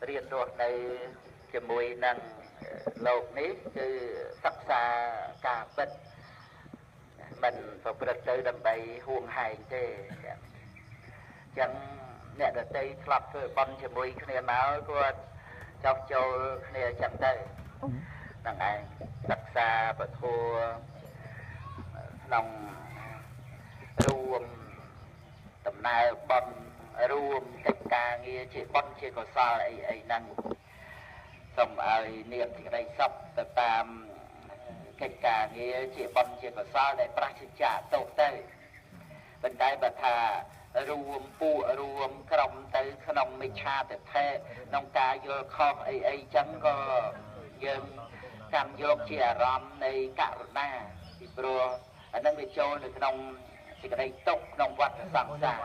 រៀនរស់នៅជាមួយនឹងលោកនេះគឺសិក្សាការពិតមិនប្រព្រឹត្តទៅដើម្បីហួងហែងទេចឹងអ្នកដតីធ្លាប់ធ្វើបន់ជាមួយគ្នាមកគាត់ចោះចូលគ្នាចឹងទៅហ្នឹងឯងសិក្សាពធក្នុងរួមដំណើរបន់រួមកិច្ចការងារជាបន់ជាកុសលអីអីហ្នឹងសូមឲ្យមានសេចក្តីសុខទៅតាមកិច្ចការងារជាបន់ជាកុសលដែលប្រសិជ្ជៈទោសទៅប៉ុន្តែបើថារួមពួករួមក្រុមទៅក្នុងមិច្ឆាទិដ្ឋិក្នុងការយល់ខុសអីអីចឹងក៏យើងកាន់យកជាអារម្មណ៍នៃករុណាពីព្រោះអានឹងវាចូលនៅក្នុងសេចក្តីទុក្ខក្នុងវដ្តសង្សារ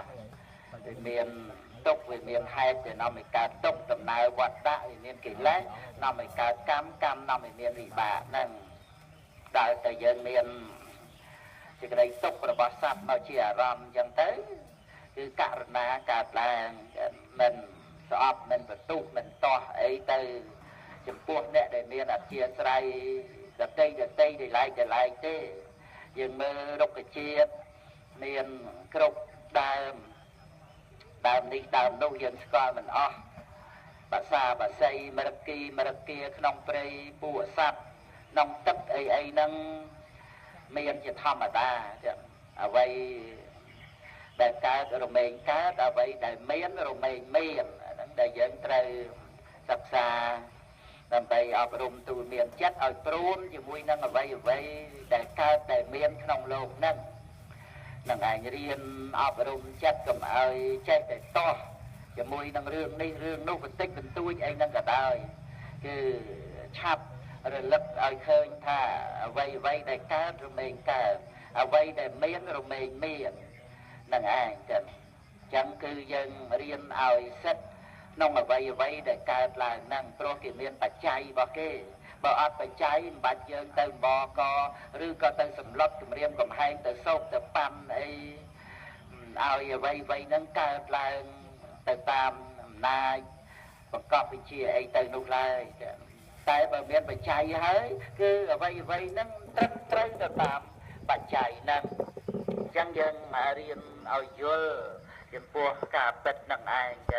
វាមានទុក្ខវាមានហេតុដែលនាំឲ្យកើតទុក្ខដំណើរវដ្តៈវាមានកិលេសនាំឲ្យកើតកម្មកម្មនាំឲ្យមានវិបាកហ្នឹងដល់តែយើងមានសេចក្តីទុក្ខរបស់សត្វមកជាអារម្មណ៍អញ្ចឹងទៅគឺករុណាកើតឡើងមិនស្អប់មិនបន្ទុះមិនទាស់អីទៅចំពោះអ្នកដែលមានអធិស្រ័យដតីដតីដែលឡែកដែលឡែកទេយើងមើលរុក្ខជាតិមានគ្រប់ដើមដើមនេះដើមនោះយើងស្គាល់មិនអស់បាសាបាសីមរគីមរគាក្នុងព្រៃពួកសត្វក្នុងទឹកអីអីហ្នឹងមានជាធម្មតាចឹងអ្វីដែលកើតរមែងកើតអ្វីដែលមានរមែងមានហ្នឹងដែលយើងត្រូវសិក្សាដើម្បីអប់រំទូលមានចិត្តឲ្យព្រមជាមួយនឹងអ្វីអ្វីដែលកើតដែលមានក្នុងលោកហ្នឹងនឹងឯងរៀនអប់រំចិត្តកុំឲ្យចេះតែតោះជាមួយនឹងរឿងនេះរឿងនោះបន្តិចបន្តួចអីហ្នឹងក៏ដោយគឺឆាប់រលឹកឲ្យឃើញថាអ្វីអ្វីដែលកើតរមែងកើតអ្វីដែលមានរមែងមាននឹងឯងចឹងចឹងគឺយើងរៀនឲ្យសិទ្ធក្នុងអ្វីអ្វីដែលកើតឡើងហ្នឹងព្រោះគេមានបច្ច័យរបស់គេបើអត់បច្ច័យមិនបាច់យើងទៅបកឬក៏ទៅសម្លុតគម្រាមកំហែងទៅសោកទៅប៉ាំអីឲ្យអ្វីអ្វីហ្នឹងកើតឡើងទៅតាមអំណាចបង្កប់វិជាអីទៅនោះឡើយតែបើមានបច្ច័យហើយគឺអ្វីអ្វីហ្នឹងត្រឹមត្រូវទៅតាមបច្ច័យហ្នឹងអញ្ចឹងយើងរៀនឲ្យយល់ចំពោះការពិតនឹងឯង។